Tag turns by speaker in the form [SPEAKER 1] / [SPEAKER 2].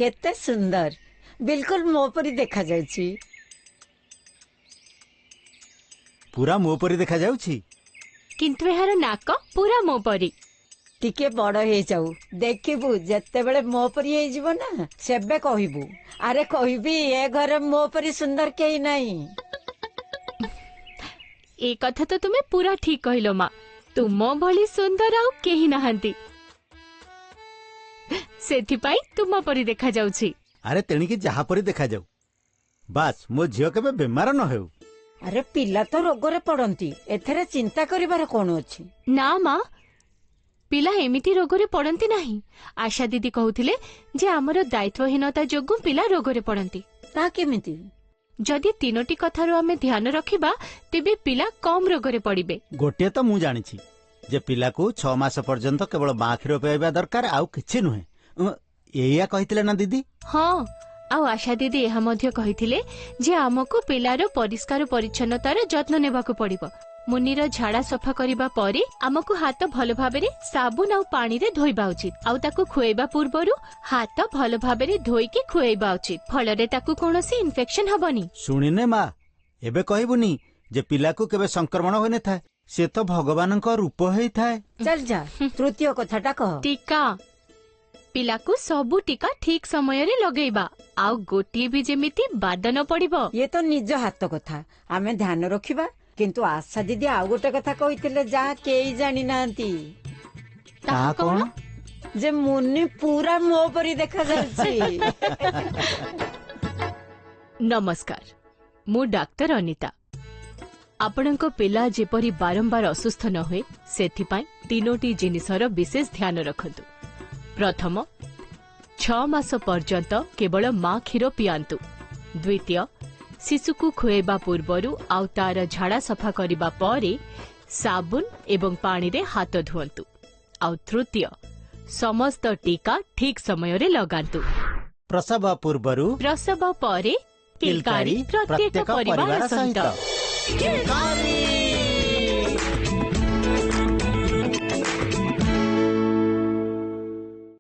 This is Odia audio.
[SPEAKER 1] କେତେ ସୁନ୍ଦର, ବିଲକୁଲ ମୋ ପରି ଦେଖାଯାଉଛି।
[SPEAKER 2] ପୁରା ମୋ ପରି ଦେଖାଯାଉଛି।
[SPEAKER 3] କିନ୍ତୁ ଏହାର ନାକ ପୁରା ମୋ ପରି।
[SPEAKER 1] ଟିକେ ବଡ ହେଇଯାଉ, ଦେଖିବୁ ଯେତେବେଳେ ମୋ ପରି ହେଇଯିବ ନା, ସେବେ କହିବୁ, ଆରେ କହିବି ଏ ଘରେ ମୋ ପରି ସୁନ୍ଦର କେହି ନାହିଁ।
[SPEAKER 3] ଏ କଥା ତ ତୁମେ ପୁରା ଠିକ କହିଲ ମା, ତୁମ ଭଳି ସୁନ୍ଦର ଆଉ କେହି ନାହାନ୍ତି, ସେଥିପାଇଁ ତୁମ ପରି ଦେଖାଯାଉଛି।
[SPEAKER 2] ଆରେ ତେଣିକି ଯାହା ପରି ଦେଖାଯାଉ, ବାସ୍ ମୋ ଝିଅ କେବେ ବେମାର ନ ହେଉ।
[SPEAKER 1] ଆରେ ପିଲା ତ ରୋଗରେ ପଡନ୍ତି, ଏଥିରେ ଚିନ୍ତା କରିବାର କଣ ଅଛି?
[SPEAKER 3] ନା ମା, ପିଲା ଏମିତି ରୋଗରେ ପଡନ୍ତି ନାହିଁ। ଆଶା ଦିଦି କହୁଥିଲେ ଯେ ଆମର ଦାୟିତ୍ୱହୀନତା ଯୋଗୁଁ ପିଲା ରୋଗରେ ପଡନ୍ତି।
[SPEAKER 1] ତା କେମିତି?
[SPEAKER 3] ଯଦି ତିନୋଟି କଥାରୁ ଆମେ ଧ୍ୟାନ ରଖିବା, ତେବେ ପିଲା କମ୍ ରୋଗରେ ପଡିବେ।
[SPEAKER 2] ଗୋଟିଏ ତ ମୁଁ ଜାଣିଛି ଯେ ପିଲାକୁ 6 ମାସ ପର୍ଯ୍ୟନ୍ତ କେବଳ ମା କ୍ଷୀର ପିଆଇବା ଦରକାର, ଆଉ କିଛି ନୁହେଁ। ଏଇଆ କହିଥିଲେ ନା ଦିଦି?
[SPEAKER 3] ହଁ, ଆଉ ଆଶା ଦିଦି ଏହା ମଧ୍ୟ କହିଥିଲେ ଯେ ଆମକୁ ପିଲାର ପରିଷ୍କାର ପରିଚ୍ଛନ୍ନତାର ଯତ୍ନ ନେବାକୁ ପଡିବ। ମୁନିର ଝାଡା ସଫା କରିବା ପରେ ଆମକୁ ହାତ ଭଲ ଭାବରେ ସାବୁନ ଆଉ ପାଣିରେ ଧୋଇବା ଉଚିତ, ଆଉ ତାକୁ ଖୁଆଇବା ପୂର୍ବରୁ ହାତ ଭଲ ଭାବରେ ଧୋଇକି ଖୁଆଇବା ଉଚିତ, ଫଳରେ ତାକୁ କୌଣସି ଇନଫେକ୍ସନ ହବନି।
[SPEAKER 2] ଶୁଣିନେ ମା, ଏବେ କହିବୁନି ଯେ ପିଲାକୁ କେବେ ସଂକ୍ରମଣ ହୋଇନଥାଏ, ସେ ତ ଭଗବାନଙ୍କ ରୂପ ହେଇଥାଏ।
[SPEAKER 1] ଚାଲ ଯା, ତୃତୀୟ କଥାଟା କହ।
[SPEAKER 3] ଟୀକା। ପିଲାକୁ ସବୁ ଟୀକା ଠିକ ସମୟରେ ଲଗେଇବା, ଆଉ ଗୋଟିଏ ବି ଯେମିତି ବାଦ ନ ପଡିବ।
[SPEAKER 1] ଇଏ ତ ନିଜ ହାତ କଥା, ଆମେ ଧ୍ୟାନ ରଖିବା। କିନ୍ତୁ ଆଶା ଦିଦି ଆଉ ଗୋଟେ କଥା କହିଥିଲେ ଯାହା କେହି ଜାଣିନାହାନ୍ତି।
[SPEAKER 2] ତାହା କଣ?
[SPEAKER 1] ଯେ ମୁନି ପୁରା ମୋ ପରି ଦେଖାଯାଉଛି।
[SPEAKER 3] ନମସ୍କାର, ମୁଁ ଡାକ୍ତର ଅନିତା। ଆପଣଙ୍କ ପିଲା ଯେପରି ବାରମ୍ବାର ଅସୁସ୍ଥ ନ ହୁଏ, ସେଥିପାଇଁ ତିନୋଟି ଜିନିଷର ବିଶେଷ ଧ୍ୟାନ ରଖନ୍ତୁ। ପ୍ରଥମ, 6 ମାସ ପର୍ଯ୍ୟନ୍ତ କେବଳ ମା କ୍ଷୀର ପିଆନ୍ତୁ। ଦ୍ୱିତୀୟ, ଶିଶୁକୁ ଖୁଆଇବା ପୂର୍ବରୁ ଆଉ ତାର ଝାଡ଼ା ସଫା କରିବା ପରେ ସାବୁନ ଏବଂ ପାଣିରେ ହାତ ଧୁଅନ୍ତୁ। ଆଉ ତୃତୀୟ, ସମସ୍ତ ଟୀକା ଠିକ ସମୟରେ ଲଗାନ୍ତୁ।
[SPEAKER 2] ପ୍ରସବ ପୂର୍ବରୁ,
[SPEAKER 3] ପ୍ରସବ ପରେ, କିଲକାରୀ ପ୍ରତ୍ୟେକ ପରିବାର ସହିତ।
[SPEAKER 2] କିଲକାରୀ।